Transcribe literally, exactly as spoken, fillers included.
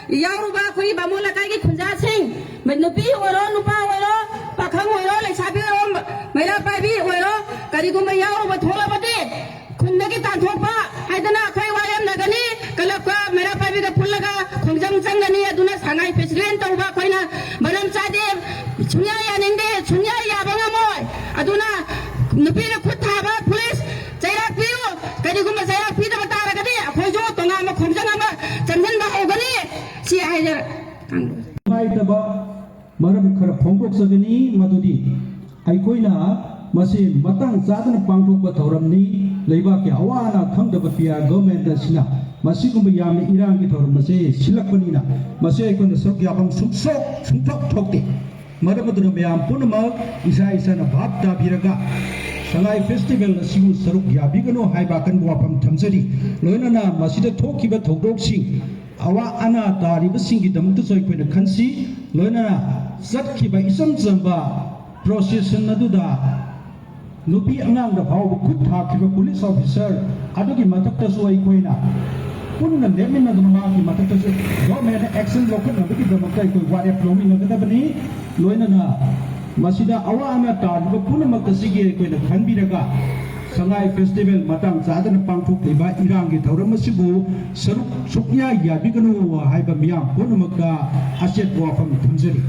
ꯌꯥꯎꯔꯨꯕ ꯑꯩꯈꯣꯏꯒꯤ ꯕꯥꯃꯣꯟ ꯂꯩꯀꯥꯏꯒꯤ ꯈꯨꯟꯖꯥꯁꯤꯡ, ꯅꯨꯄꯤ ꯑꯣꯏꯔꯣ, ꯅꯨꯄꯥ ꯑꯣꯏꯔꯣ, ꯄꯥꯈꯪ ꯑꯣꯏꯔꯣ, ꯂꯩꯁꯥꯕꯤ ꯑꯣꯏꯔꯣ, ꯃꯩꯔꯥ ꯄꯥꯏꯕꯤ ꯑꯣꯏꯔꯣ, ꯀꯔꯤꯒꯨꯝꯕ ꯌꯥꯎꯔꯨꯕ ꯊꯣꯛꯂꯕꯗꯤ ꯈꯨꯟꯗꯒꯤ ꯇꯥꯟꯊꯣꯛꯄ ꯍꯥꯏꯗꯅ ꯑꯩꯈꯣꯏ ꯋꯥ ꯌꯥꯝꯅꯒꯅꯤ꯫ ꯀꯂꯕꯀ ꯃꯩꯔꯥ ꯄꯥꯏꯕꯤꯒ ꯄꯨꯜꯂꯒ ꯈꯣꯡꯖꯪ ꯆꯪꯒꯅꯤ꯫ ꯑꯗꯨꯅ ꯁꯉꯥꯏ ꯐꯦꯁꯇꯤꯚꯦꯜ ꯇꯧꯕ ꯑꯩꯈꯣꯏꯅ ꯃꯔꯝ ꯆꯥꯗꯦ, ꯁꯨꯡꯌꯥ ꯌꯥꯅꯤꯡꯗꯦ, ꯁꯨꯡꯌꯥ ꯌꯥꯕ ꯉꯝꯃꯣꯏ꯫ ꯑꯗꯨꯅ ꯅꯨꯄꯤꯅ ꯈꯨꯠ ꯊꯥꯕ ꯄꯨꯂꯤꯁ ꯆꯩꯔꯥꯛ ꯄꯤꯌꯨ꯫ ꯀꯔꯤꯒꯨꯝꯕ ꯆꯩꯔꯥꯛ ꯄꯤꯗꯕ ꯇꯥꯔꯒꯗꯤ ꯑꯩꯈꯣꯏꯁꯨ ꯇꯣꯉꯥꯟꯕ ꯈꯣꯡꯖꯪ ꯑꯃ ꯆꯪꯁꯤꯟꯕ ꯍꯧꯒꯅꯤ꯫ ꯁꯤ ꯍꯥꯏꯖꯔꯦ꯫ ꯅꯨꯡꯉꯥꯏꯇꯕ ꯃꯔꯝ ꯈꯔ ꯐꯣꯡꯗꯣꯛꯆꯒꯅꯤ꯫ ꯃꯗꯨꯗꯤ ꯑꯩꯈꯣꯏꯅ ꯃꯁꯤ ꯃꯇꯥꯡ ꯆꯥꯗꯅ ꯄꯥꯡꯊꯣꯛꯄ ꯊꯧꯔꯝꯅꯤ꯫ ꯂꯩꯕꯥꯛꯀꯤ ꯑꯋꯥ ꯑꯅꯥ ꯈꯪꯗꯕ ꯄꯤ ꯑꯥꯔ ꯒꯚꯔꯟꯃꯦꯟꯠ ꯑꯁꯤꯅ ꯃꯁꯤꯒꯨꯝꯕ ꯌꯥꯝꯅ ꯏꯔꯥꯡꯒꯤ ꯊꯧꯔꯝ ꯑꯁꯤ ꯁꯤꯜꯂꯛꯄꯅꯤꯅ ꯃꯁꯤ ꯑꯩꯈꯣꯏꯅ ꯁꯔꯨꯛ ꯌꯥꯐꯝ ꯁꯨꯡꯁꯣꯛ ꯁꯨꯡꯊꯣꯛ ꯊꯣꯛꯇꯦ꯫ ꯃꯔꯝ ꯑꯗꯨꯅ ꯃꯌꯥꯝ ꯄꯨꯝꯅꯃꯛ ꯏꯁꯥ ꯏꯁꯥꯅ ꯚꯥꯞ ꯇꯥꯕꯤꯔꯒ ꯁꯉꯥꯏ ꯐꯦꯁꯇꯤꯚꯦꯜ ꯑꯁꯤꯕꯨ ꯁꯔꯨꯛ ꯌꯥꯕꯤꯒꯅꯨ ꯍꯥꯏꯕ ꯑꯀꯟꯕ ꯋꯥꯐꯝ ꯊꯝꯖꯔꯤ꯫ ꯂꯣꯏꯅꯅ ꯃꯁꯤꯗ ꯊꯣꯛꯈꯤꯕ ꯊꯧꯗꯣꯛꯁꯤꯡ, ꯑꯋꯥ ꯑꯅꯥ ꯇꯥꯔꯤꯕꯁꯤꯡꯒꯤꯗꯃꯛꯇꯁꯨ ꯑꯩꯈꯣꯏꯅ ꯈꯟꯁꯤ꯫ ꯂꯣꯏꯅꯅ ꯆꯠꯈꯤꯕ ꯏꯆꯝ ꯆꯝꯕ ꯄ꯭ꯔꯣꯁꯦꯁꯟ ꯑꯗꯨꯗ ꯅꯨꯄꯤ ꯑꯉꯥꯡꯗ ꯐꯥꯎꯕ ꯈꯨꯠ ꯊꯥꯈꯤꯕ ꯄꯨꯂꯤꯁ ꯑꯣꯐꯤꯁꯔ ꯑꯗꯨꯒꯤ ꯃꯊꯛꯇꯁꯨ ꯑꯩꯈꯣꯏꯅ ꯄꯨꯟꯅ ꯂꯦꯞꯃꯤꯟꯅꯗꯨꯅ ꯃꯥꯒꯤ ꯃꯊꯛꯇꯁꯨ ꯒꯚꯔꯟꯃꯦꯟꯠꯅ ꯑꯦꯛꯁꯟ ꯂꯧꯈꯠꯅꯕꯒꯤꯗꯃꯛꯇ ꯑꯩꯈꯣꯏ ꯋꯥꯔꯦꯞ ꯂꯧꯃꯤꯟꯅꯒꯗꯕꯅꯤ꯫ ꯂꯣꯏꯅꯅ ꯃꯁꯤꯗ ꯑꯋꯥ ꯑꯅꯥ ꯇꯥꯔꯤꯕ ꯄꯨꯝꯅꯃꯛ ꯑꯁꯤꯒꯤ ꯑꯩꯈꯣꯏꯅ ꯈꯟꯕꯤꯔꯒ ꯁꯉꯥꯏ ꯐꯦꯁꯇꯤꯚꯦꯜ ꯃꯇꯥꯡ ꯆꯥꯗꯅ ꯄꯥꯡꯊꯣꯛꯂꯤꯕ ꯏꯔꯥꯡꯒꯤ ꯊꯧꯔꯝ ꯑꯁꯤꯕꯨ ꯁꯔꯨꯛ ꯁꯨꯛꯌꯥ ꯌꯥꯕꯤꯒꯅꯨ ꯍꯥꯏꯕ ꯃꯤꯌꯥꯝ ꯄꯨꯝꯅꯃꯛꯇ ꯑꯆꯦꯠꯄ ꯋꯥꯐꯝ ꯊꯝꯖꯔꯤ꯫